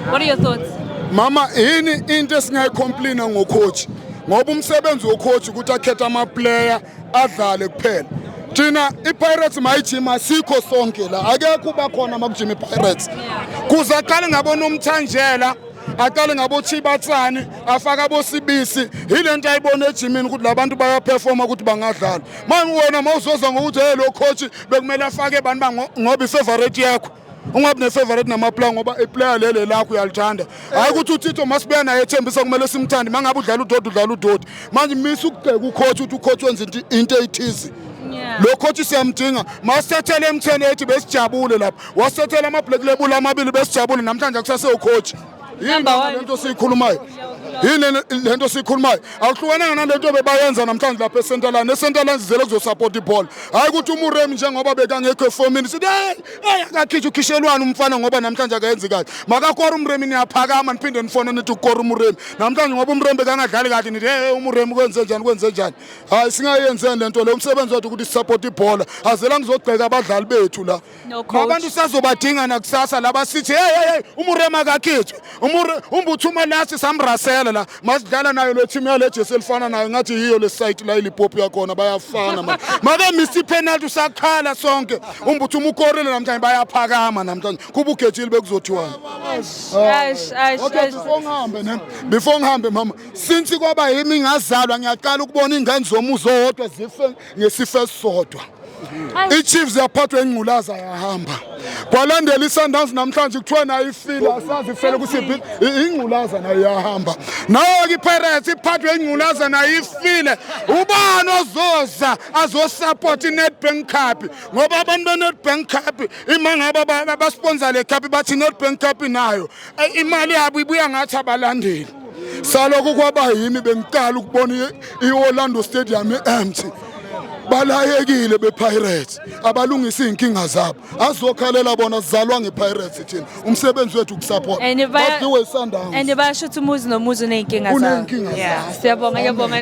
What are your thoughts? Mama, yini into esingayicomplaina ngocoach? Ngoba umsebenzi wocoach ukuthi akhethe ama-player adlale kuphela. Thina iPirates mayijima sikho sonke la, akekho uba khona makujima iPirates. Kuze aqale ngabona umthanjela, aqale ngabochibatsani, afake abosibisi, yile nto ayibona ejimini ukuthi labantu bayaperforma ukuthi bangadlala. Manje wena mawuzoza ngokuthi hey, lo coach bekumele afake bani ba ngoba ifavorite yakho, ungabi ne-favorite nama-player ngoba iplayer lele lakho uyalithanda. Hhayi ukuthi uTito masibuya naye ethembisa kumele simthande. Uma ngabe udlala udodi, udlala udodi. Manje misa ukugxeka ucoach ukuthi ucoach wenza into eyithize. Lo coach siyamdinga. Masithethele emtheni ethi besijabule lapha, wasithethela ama-Black Label amabili, besijabule. Namhlanje akusase ucoach. Yini Number one. lento siyikhulumayo? Yini lento siyikhulumayo? Akuhlukananga nalento bebayenza namhlanje lapha eCenterline. ECenterline sizele kuzosupport ibhola, hhayi ukuthi uMuremi njengoba bekangekho efomini sithi hey, hey, akakhishwe. Ukhishelwane umfana ngoba namhlanje akayenzi kahle? Makakora uMuremi niyaphakama, niphinde nifone nithi ukora uMuremi namhlanje. Ngoba uMuremi bekangadlali kahle nithi hey, uMuremi kwenze njani, kwenze njani? Hayi, singayenzeni lento le. Umsebenzi wethu ukuthi sisupport ibhola, azela ngizogxeka abadlali bethu la. No, coach. Abantu sazobadinga nakusasa laba sithi hey, hey, hey, uMuremi akakhitshwe. Umbuthuma lasi samrasela la masidlala nayo le team yale jesi elifana nayo, ngathi yiyo le site la iLimpopo yakhona, bayafana man. Make miss penalty usakhala sonke. Umbuthuma ukorile namhlanje, bayaphakama namhlanje. Kuba ugejile bekuzothiwani? Ash, ash, Okay, ash. before ngihambe ne, before ngihambe mama, since kwaba yimi ngazalwa ngiyaqala ukubona ingane zomuzi owodwa zife ngesifo esisodwa. I-Chiefs yaphathwa ingculaza yahamba, kwalandela i-Sundowns. Namhlanje kuthiwa nayo ifile, asazi ifele kusiphi ingculaza, nayo yahamba. Nayo-ke i-Pirates iphathwe ingculaza, nayo ifile. Ubani ozoza azosupport i-Nedbank Cup? Ngoba abantu be-Nedbank Cup ima ngabe basponsor le cup, bathi i-Nedbank Cup nayo imali yabo ibuya ngathi abalandeli. Salokhu kwaba yimi bengiqala ukubona i-Orlando Stadium empty. Balayekile be-Pirates, abalungisa iy'nkinga zabo, azokhalela bona. Sizalwa nge-Pirates thina, umsebenzi wethu ukusupport. And Badliwe i-Sundowns. And bayasho ukuthi umuzi nomuzi uney'nkinga zawo. Uney'nkinga Yeah, zawo. siyabonga, ngiyabonga.